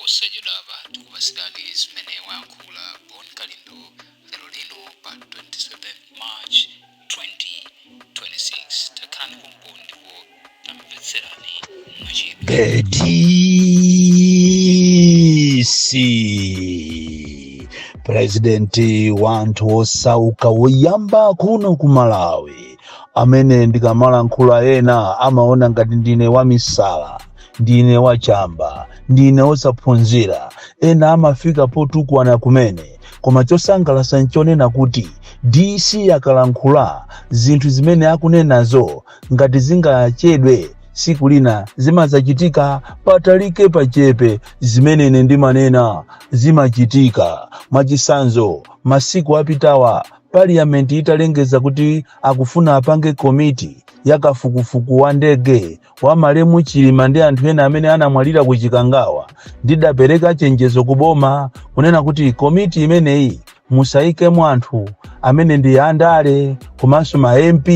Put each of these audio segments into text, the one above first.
Posachedwapa tikupasirani zimene wayankhula Bon Kalindo lero lino pa 27 March 2026. Takhalani pompo ndipo tamvetserani mwachidwi. The DC, president wa anthu osauka woyamba kuno ku Malawi, amene ndikamalankhula ena amaona ngati ndine wamisala, ndine wachamba, ndine osaphunzira. Ena amafika potukwana kumene, koma chosangalatsa nchonena kuti DC akalankhula, zinthu zimene akunenazo ngati zingachedwe, siku lina zimazachitika. Patalike pachepe, zimene ine ndimanena zimachitika. Mwachitsanzo, masiku apitawa parliament italengeza kuti akufuna apange komiti yakafukufuku wa ndege wa malemu Chilima ndi anthu ena amene anamwalira ku Chikangawa, ndidapereka chenjezo kuboma kunena kuti komiti imeneyi musayikemo anthu amene ndi andale komanso ma MP,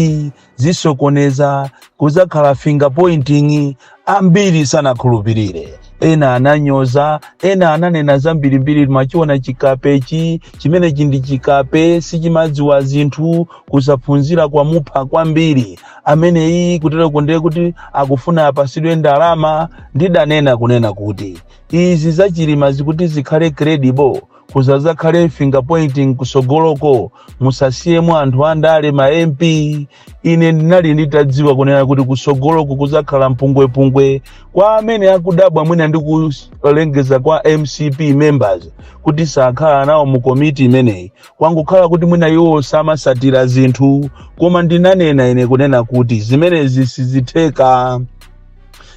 zisokoneza, kuzakhala finger pointing. Ambiri sanakhulupirire, ena ananyoza, ena ananena zambirimbiri: "Mwachiona chikapechi chimenechi? Ndi chikape, sichimadziwa zinthu, kusaphunzira kwamupha kwambiri ameneyi." Kutereko ndiye kuti akufuna apasidwe ndalama. Ndidanena kunena kuti izi zachilima zikuti zikhale credible, kusazakhale finger pointing kusogoloko, musasiyemo anthu andale, ma MP. Ine ndinali nditadziwa kunena kuti kusogoloko kuzakhala mpungwepungwe. Kwa amene akudabwa mwina ndi kulengeza kwa MCP members kuti sakhala nawo mu komiti imeneyi, kwangokhala kuti mwina iwo samasatira zinthu, koma ndinanena ine kunena kuti zimenezi sizitheka.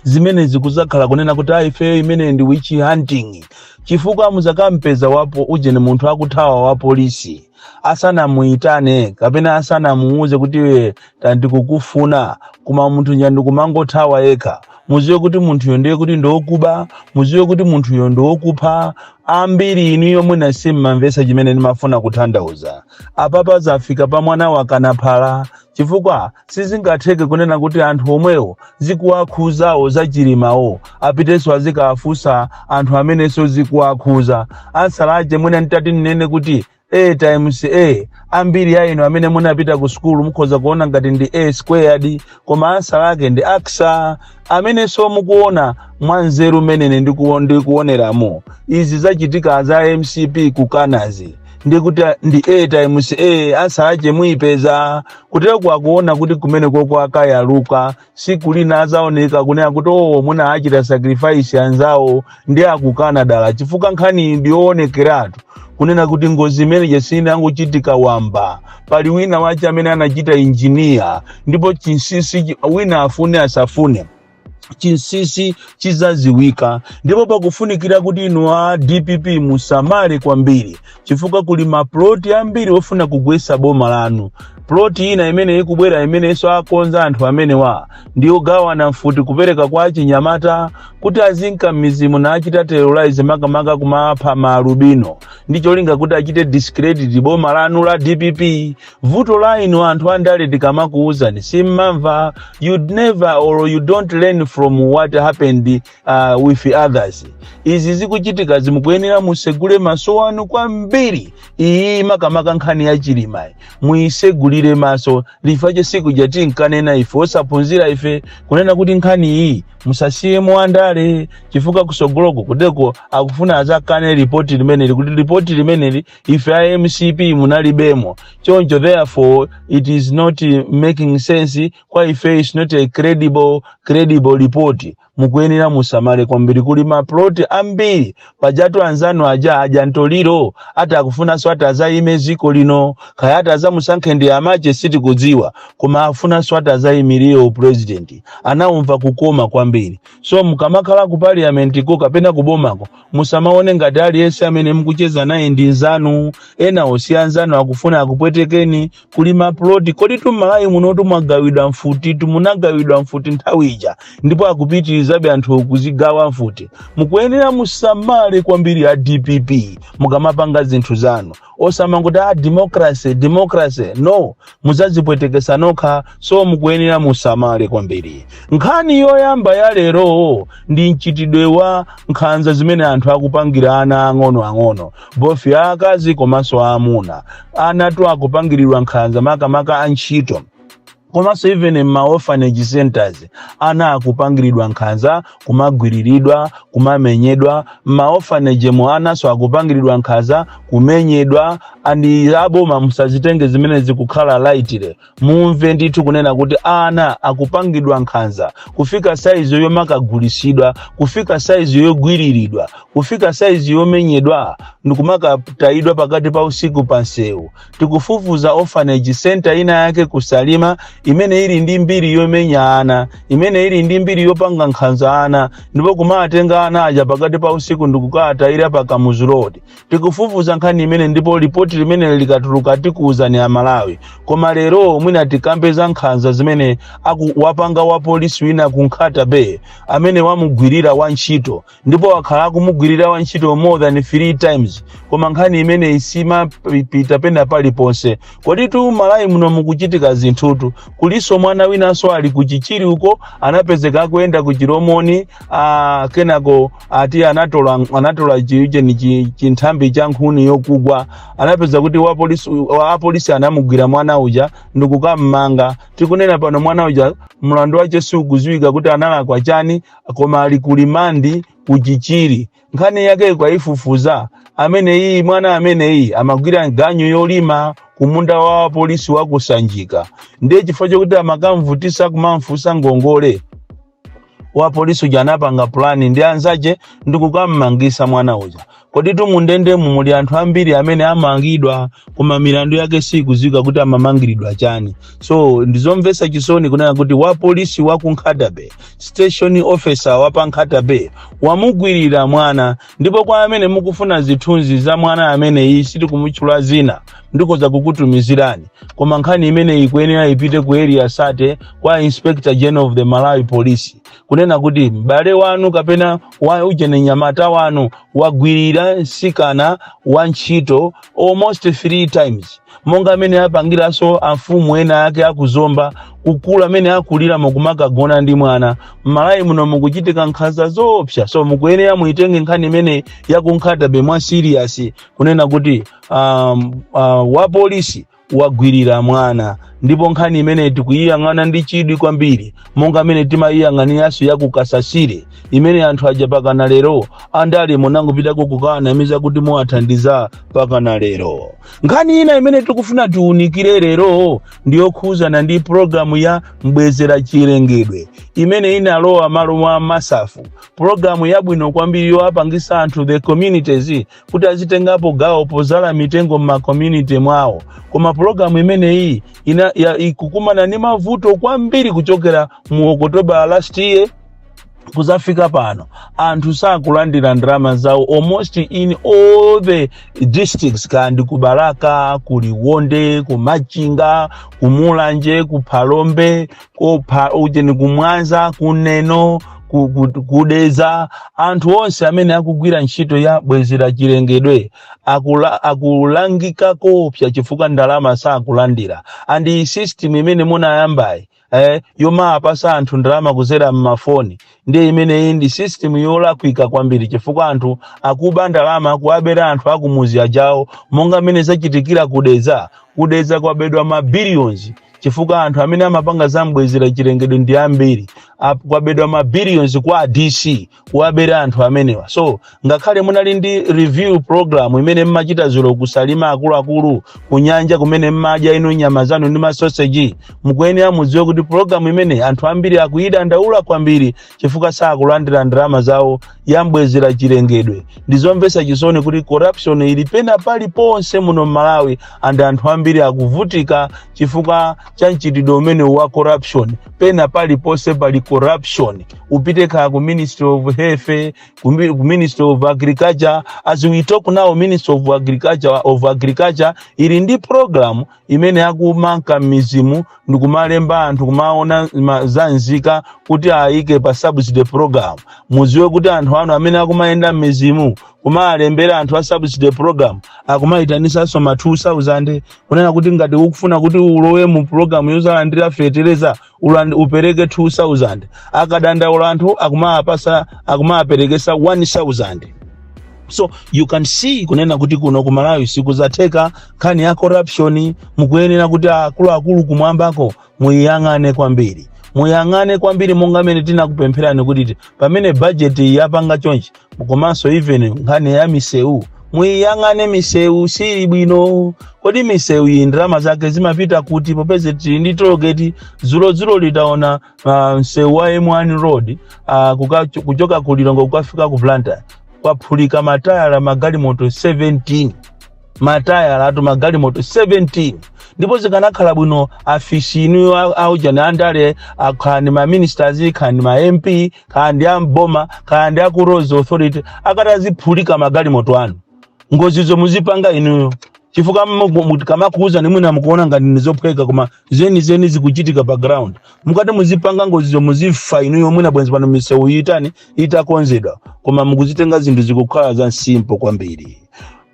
Zimenezi kuzakhala kunena kuti aifeyo imene ndi witch hunting, chifukwa muzakampeza wapo ujeni munthu akuthawa wa polisi asanamuyitane kapena asanamuuze kuti iwe tandikukufuna, koma munthu nyandikumangothawa yekha, muziwe kuti munthuyo ndiye kuti ndiokuba, muziwe kuti munthuyo ndiwokupha. Ambiri inuyo mwina simmamvesa chimene ndimafuna kutanthauza. Apapa zafika pa mwana wakanaphala, chifukwa sizingatheke kunena kuti anthu omwewo zikuwakhuzawo zachilimawo apitenso azikawafunsa anthu amenenso zikuwakhuza. Ansalache mwina nditati ndinene kuti A times A, ambiri a inu amene munapita ku sukulu mukhoza kuona ngati ndi A squared, koma answer lake ndi aksa. Amenenso mukuona mwanzeru menene ndikuoneramo izi zachitika za MCP kukanazi, ndikuti ndi A times A, answer lache muyipeza. Kutero kwakuona kuti kumene koko akayaluka, siku lina azaoneka kunena kuti oh, mwina achita sacrifice anzawo ndi akukana dala, chifukwa nkhani ndiyoonekeratu kunena kuti ngozi imene sinangochitika wamba. Pali wina wache amene anachita engineer, ndipo chinsinsi, wina afune asafune, chinsinsi chizaziwika. Ndipo pakufunikira kuti inu a DPP musamale kwambiri, chifukwa kuli maploti ambiri ofuna kugwetsa boma lanu. Ploti ina imene ikubwera, imenenso akonza anthu amenewa, ndiyogawana mfuti kupereka kwa chinyamata kuti azinka m'mizimu nachita terrorize, makamaka kumapha maalubino, ndi cholinga kuti achite discredit boma lanu la DPP. Vuto la inu anthu andale, tikamakuwuzani simmamva. You'd never or you don't learn from what happened with others. Izi zikuchitika zimukuyenera musegule maso anu kwambiri. Iyi makamaka nkhani ya Chilimayi muyisegulire maso. Lifache siku tinkanena ife osaphunzira ife kunena kuti nkhani iyi musasiyemo andale, chifukwa kusogoloko kuteko akufuna azakane ripoti limeneli, kuti ripoti limeneli ife a MCP munalibemo. Choncho therefore it is not making sense kwa ife, is not a credible report. Mukuyenera musamale kwambiri, kuli maploti ambiri. Pajatu anzanu aja aja ntoliro ati akufunanso ati azayime ziko lino, kaya ati azamusankhe ndi amache sitikudziwa, koma afunanso ati azayimirire upresident. Anaumva kukoma kwambiri. So mukamakhala ku parliament ko kapena kubomako, musamaone ngati aliyense amene mukucheza naye ndi nzanu. Ena osi anzanu, akufuna akupwetekeni. Kuli maploti. Kodi tumalayi munotu mwagawidwa mfuti, tumunagawidwa mfuti nthawi ija, ndipo akupitiriza. Akupitirizabe anthu kuzigawa mfuti. Mukuyenera musamale kwambiri a DPP mukamapanga zinthu zanu, osamangoti a democracy, democracy. No, muzazipwetekesa nokha. So mukuyenera musamale kwambiri. Nkhani yoyamba ya lero ndi mchitidwe wa nkhanza zimene anthu akupangira ana ang'onoang'ono, both aakazi komanso aamuna. Anatu akupangiridwa nkhanza, makamaka antchito, komanso even ma orphanage centers ana akupangiridwa nkhanza, kumagwiriridwa, kumamenyedwa. Ma orphanage mu anaso akupangiridwa nkhanza, kumenyedwa. And aboma, musazitenge zimene zikukhala lightly. Mumve ndithu kunena kuti ana akupangidwa nkhanza kufika saizi yomakagulisidwa, kufika saizi yogwiriridwa, kufika saizi yomenyedwa ndikumakatayidwa pakati pa usiku pa nsewu. Tikufufuza orphanage center ina yake kuSalima imene ili ndi mbiri yomenya ana, imene ili ndi mbiri yopanga nkhanza ana, ndipo kumatenga ana aja pakati pa usiku ndikukatayira pa Kamuzu Road. Tikufufuza nkhani imene, ndipo ripoti limene likatuluka tikuwuzani Amalawi. Koma lero mwina tikambe za nkhanza zimene wapanga wa polisi wina ku Nkhata Bay amene wamugwirira wantchito, ndipo wakhala akumugwirira wantchito more than three times, koma nkhani imene isimapita pena paliponse. Kodi tu Malawi muno mukuchitika zinthutu. Kuliso mwana winanso ali kuChichiri uko, anapezeka akuyenda ku Chilomoni, kenako ati anatola chiujeni chinthambi cha nkhuni yokugwa. Anapeza kuti wa apolisi anamugwira mwana uja ndikukammanga. Tikunena pano mwana uja mlandu wache siukuziwika kuti analakwa chani, koma ali ku remand kuChichiri. Nkhani yake kwaifufuza amene iyi mwana amene iyi amagwira ganyu yolima kumunda wa polisi wa kuSanjika. Ndiye chifukwa chokuti amakamvutisa, kumamfusa ngongole, wa polisi uja anapanga plan ndi anzache ndikukammangisa mwana uja. Kodi tu mundendemu muli anthu ambiri amene amangidwa, koma milandu yake sikuziwika kuti amamangiridwa chani. So ndizomvetsa chisoni kunena kuti wa polisi wa ku Nkhata Bay, station officer wa pa Nkhata Bay, wamugwirira mwana. Ndipo kwa amene mukufuna zithunzi za mwana amene iyi, sitikumutchula zina, ndikoza kukutumizirani. Koma nkhani imene ikuyenera ipite ku Area 30 kwa Inspector General of the Malawi Police, kunena kuti m'bale wanu kapena wa ujene nyamata wanu wagwirira msikana wa ntchito almost three times, monga amene apangiranso amfumu ena ake akuZomba, kukula amene akulira mukumakagona ndi mwana. M'Malawi muno mukuchitika nkhanza zoopsa, so mukuyenera muitenge nkhani imene yakuNkhata Bay mwa serious, kunena kuti wa polisi wagwirira mwana. Ndipo nkhani imene tikuyiyang'ana ndi chidwi kwambiri, monga amene timayiyang'aniranso yakuKasasire imene anthu aja pakana lero andale munangopitako kukanamiza kuti muwathandiza pakana lero. Nkhani ina imene tikufuna tiunikire lero ndiyokhuzana ndi pulogalamu ya Mbwezera Chilengedwe imene inalowa malo mwa MASAF, pulogalamu yabwino kwambiri yowapangisa anthu, the communities, kuti azitengapo gawo pozala mitengo m'ma community mwawo. Koma pulogalamu imeneyi ikukumana ndi mavuto kwambiri. Kuchokera mu October last year kuzafika pano, anthu sakulandira ndalama zawo almost in all the districts, kandi ku Balaka, ku Liwonde, ku Machinga, ku Mulanje, ku Phalombe, ku ujeni, ku Mwanza, ku Neno, kuDeza. Anthu onse amene akugwira ntchito ya Bwezera Chilengedwe akulangika kopsa chifukwa ndalama sakulandira. And system imene munayambayi, yomapasa anthu ndalama kuzera mmafoni, ndiye imeneyi ndi system yolakwika kwambiri, chifukwa anthu akuba ndalama, kuwabera anthu akumuzi ajawo, monga mmene zachitikira kuDeza. KuDeza kwabedwa ma billions chifukwa anthu amene amapanga za Mbwezera Chilengedwe ndi ambiri. Kwabedwa ma billions kwa DC, kuwabera anthu amenewa. So ngakhale munali ndi review program imene mmachita zulo kuSalima, akuluakulu, kunyanja kumene mmadya inu nyama zanu ndi masoseji, mukuyenera mudziwe kuti program imene anthu ambiri akuyidandaula kwambiri chifukwa sakulandira ndalama zawo yambwezera chilengedwe. Ndizomvetsa chisoni kuti corruption ili pena paliponse muno mMalawi, and anthu ambiri akuvutika chifukwa cha mchitidwe umene wa corruption. Pena paliponse pali. Corruption. Upite kaya ku Ministry of Health, ku Ministry of Agriculture. As we talk now, Ministry of Agriculture ili ndi program imene akumanka m'midzimu ndikumalemba anthu, kumaona za nzika kuti ayike pa subsidy program. Muziwe kuti anthu anu amene akumayenda m'midzimu kumalembera anthu a subsidy program akumayitanisanso ma 2000, kunena kuti ngati ukufuna kuti ulowe mu program yozalandira fetereza, upereke 2000. Akadandaula anthu, akumapasa, akumaperekesa 1000. So you can see kunena kuti kuno ku Malawi sikuzatheka. Nkhani ya corruption, mukuyenera kuti akuluakulu kumwambako muyang'ane kwambiri, muyang'ane kwambiri, monga mene tinakupempherani kuti pamene budget yapanga chonchi. Komanso even nkhani ya misewu, muyang'ane. Misewu sili bwino. Kodi misewu iyi ndalama zake zimapita kuti, popeza tili ndi tollgate? Dzulo litaona msewu wa M1 road, kuchoka ku Lilongwe kukafika ku Blantyre, kwaphulika matayala magalimoto 17, matayala atu magalimoto 17. Ndipo zikanakhala bwino afisi inuyo aujani andale, khani ma ministers, khani ma MP, khani amboma, khani aku Roads Authority, akataziphulika magalimoto anu, ngozizo muzipanga inuyo, chifukwa kamakuuza nimwina mukuona ngati nizophweka, koma zenizeni zikuchitika pa ground. Mukati muzipanga ngozizo, muzifa inuyo, mwina bwenzi pano misewu itani, itakonzedwa. Koma mukuzitenga zinthu zikukhala za simple kwambiri.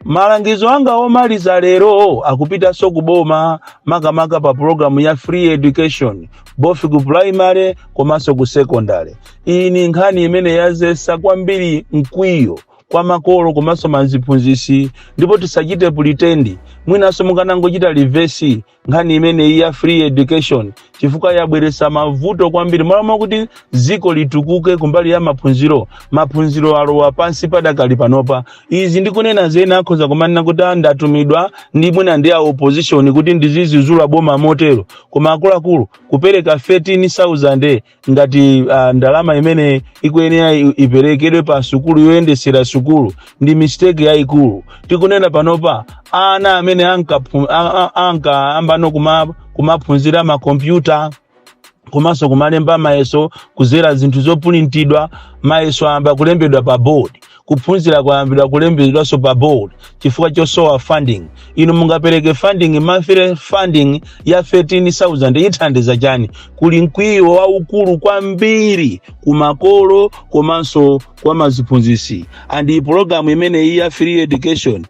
Malangizo anga omaliza lero akupitanso kuboma, makamaka pa program ya free education, both ku primary komanso ku secondary. Iyi ni nkhani imene yazesa kwambiri mkwiyo kwa makolo komanso maziphunzisi. Ndipo tisachite pretend, mwinanso mukanangochita reverse nkhani imeneyi ya free education, chifukwa yabweretsa mavuto kwambiri. Malo kuti dziko litukuke kumbali ya maphunziro, maphunziro alowa pansi padakali panopa. Izi ndikunena zena akhoza kumanena kuti, "Ah, ndatumidwa ndi mwina ndi a opposition kuti ndizizizula boma motero." Koma akuluakulu, kupereka 13,000 ngati ndalama imene ikuyenera iperekedwe pa sukulu yoyendesera sukulu ndi mistake yayikulu. Tikunena panopa, ana amene anka ambano kumaphunzira makompyuta komanso kumalemba mayeso kuzera zinthu zopulintidwa, mayeso ayamba kulembedwa pa board, kuphunzira kwayambidwa kulembedwanso pa board chifukwa chosowa funding. Inu mungapereke funding, monthly funding ya 13,000 ithandiza chani? Kuli mkwiyo waukulu kwambiri kumakolo komanso kwa maziphunzisi. And program imeneyi ya free education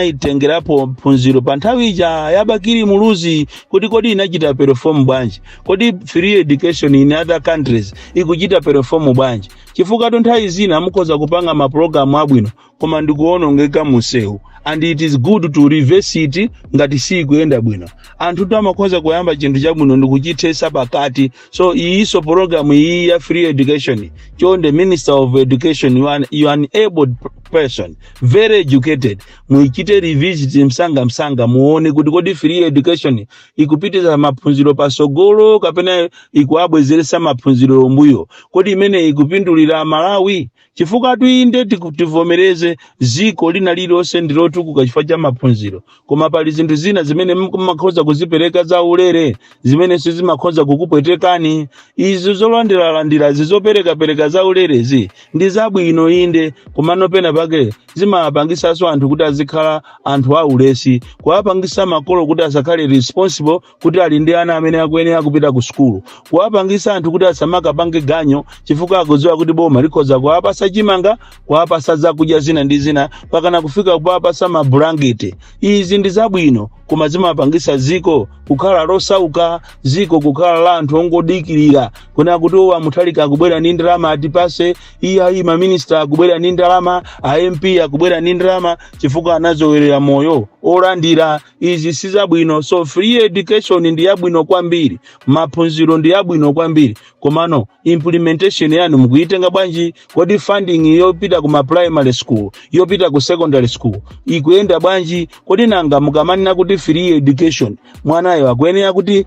mukanayitengerapo phunziro pa nthawi ija ya Bakili Muluzi, kuti kodi inachita perform bwanji? Kodi free education in other countries ikuchita perform bwanji? Chifukwa nthawi zina mukhoza kupanga mapulogalamu abwino, koma ndikuonongeka munsewu, and it is good to reverse it ngati sikuyenda bwino. Anthu tu amakhoza kuyamba chinthu chabwino ndikuchithesa pakati. So iyiso program iyi ya free education, chonde Minister of Education, you are an able person, very educated, muichite revisit msanga msanga, muone kuti kodi free education ikupitiza maphunziro pasogolo kapena ikuabwezeresa maphunziro mbuyo? Kodi imene ikupindulira Malawi? Chifukwa tuinde tivomereze, ziko lina lililonse ndilotukuka chifukwa cha maphunziro, koma pali zinthu zina zimene mumakhoza kuzipereka za ulere zimene sizimakhoza kukupwetekani. Izi zolandiralandira, zoperekapereka za ulerezi ndi zabwino inde, komano pena pake zimapangisanso anthu kuti azikhala anthu aulesi, kuwapangisa makolo kuti asakhale responsible kuti ali ndi ana amene akuyenera kupita ku sukulu, kuwapangisa anthu kuti asamakapange ganyo chifukwa akudziwa kuti boma likhoza kuwapasa chimanga, kuwapasa zakudya zina ndi zina, pakana kufika kuwapasa mabulangeti. Izi ndi zabwino, koma zimapangisa ziko kukhala losauka, ziko kukhala la anthu ongodikirira kuna kuti owa Mutharika akubwera ndi ndalama atipase, iyayi, maminista akubwera ndi ndalama, a MP akubwera ndi ndalama, chifukwa anazowerera moyo olandira. Izi sizabwino. So free education ndi yabwino kwambiri, maphunziro ndi yabwino kwambiri, komano implementation yanu mukuitenga bwanji? Kodi funding yopita kuma primary school, yopita ku secondary school ikuyenda bwanji? Kodi nanga mukamanena kuti free education, mwanayo akuyenera kuti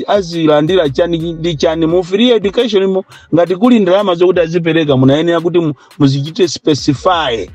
azilandira chani ndi chani mu free education mo? Ngati kuli ndalama zokuti azipereka, munayenera kuti muzichite specify.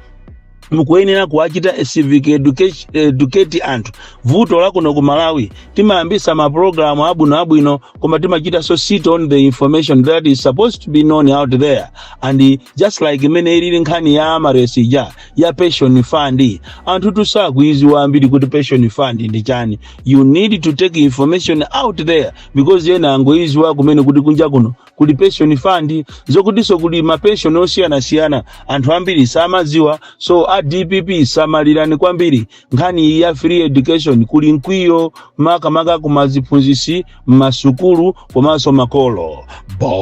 Mukuyenera kuwachita civic education, educate anthu. Vuto lakuno ku Malawi, timayambisa mapulogalamu abwinoabwino, koma timachitanso sit on the information that is supposed to be known out there. And just like imene ilili nkhani ya Amaryllis ija ya pension fund, anthu tusakuiziwa ambiri kuti pension fund ndi chani. You need to take information out there, because ena angoiziwa kumene kuti kunja kuno kuli pension fund. Zokutinso kuli mapension osiyanasiyana, anthu ambiri samadziwa. So a DPP, samalirani kwambiri nkhani iyi ya free education. Kuli mkwiyo, makamaka kumaziphunzisi m'masukulu komanso makolo. Bon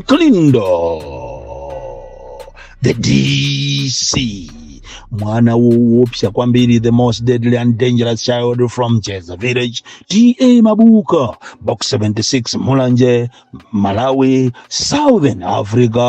Kalindo, the DC, mwana woopsa kwambiri, the most deadly and dangerous child from Jeza Village, TA Mabuka, Box 76, Mulanje, Malawi, Southern Africa.